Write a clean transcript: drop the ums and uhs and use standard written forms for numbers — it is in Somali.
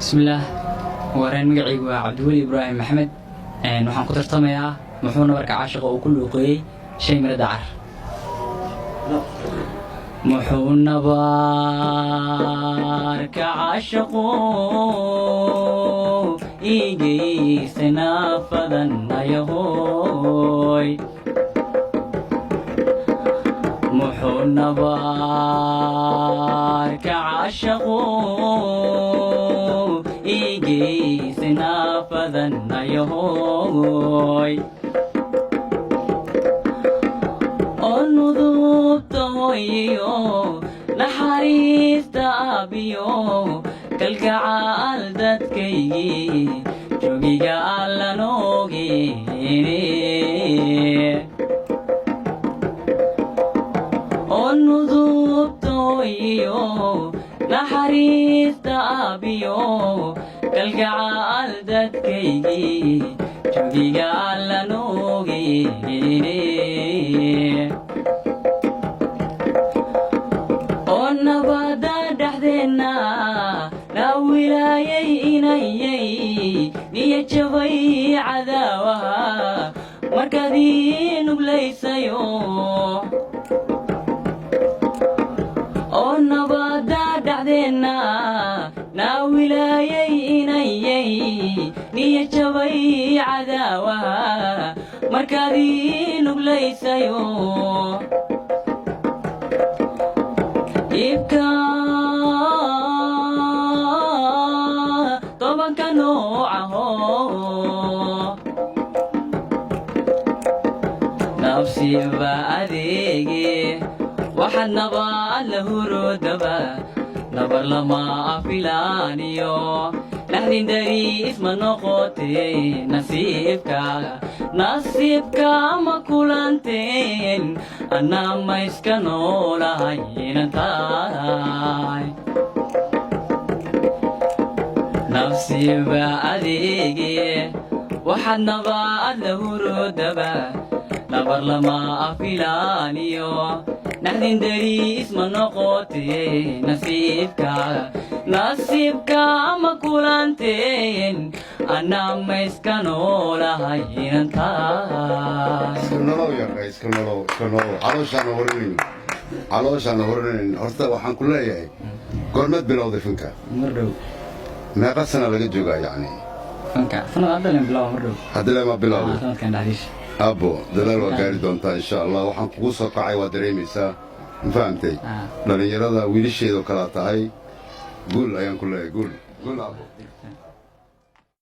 Bismillaah, wareen magacaygu waa Cabdiweli Ibraahim Maxamed. Waxaan ku tartamayaa "Muxuu Nabarka Caashiqa" uu ku luuqeeyey Shay Miro Dacar. Muxuu nabarka caashaqu iigeystay naafadan ayahoy, muxuu nabarka caashaqu iigeystay naafadan ayahoy, oo nudubta hooyiyo naxariista aabiyo kalgacaal dadkaygii jogiga alla noogeene, oo nudubta hooyiyo naxariista aabiyo kalgacaal dadkaygii jogiga alla noogeene, oo nabada dhexdeenna na wilaayay inayay niya jabay cadaawaha markaad ii nuglaysayo, oo nabada dhexdeenna na wilaayay inayay niya jabay cadaawaha markaad ii nuglaysayo, ibka tobanka noocaho nafsiba adeege waxaad nabaad la hurodaba nabar lama filaaniyo naxdin dariis ma noqotee, nasiibka nasiibka ma kulanteen, anaa ma iska noolahay inantahay. Nafsiba adeege waxaad nabaad la hurodaba nabar lama afilaaniyo naxdin dariis ma noqotee, nasiibka nasiibka ma kulanteen, anaa ma iska noolahay inantahay. Iska nolow yaqa, iska nolow, iska nolow. Calooshaana horinayn, calooshaana horinayn. Horta waxaan ku leeyahay, goormeed bilowday fanka? Mar dhow. Meeqa sana laga joogaa yacni? Fanka sanad hadda len bilaaba, mar dhow. Haddile ma bilowday? Sanadkan dhexdiisa. Abbo, dadaal waa gaari doontaa insha Allah. Waxaan kugu soo kacay waa dareemaysaa, ma fahamtay? Ah. Dhallinyarada wiilasheedoo kalaa tahay. Guul ayaan ku leeyahay, guul, guul abbo.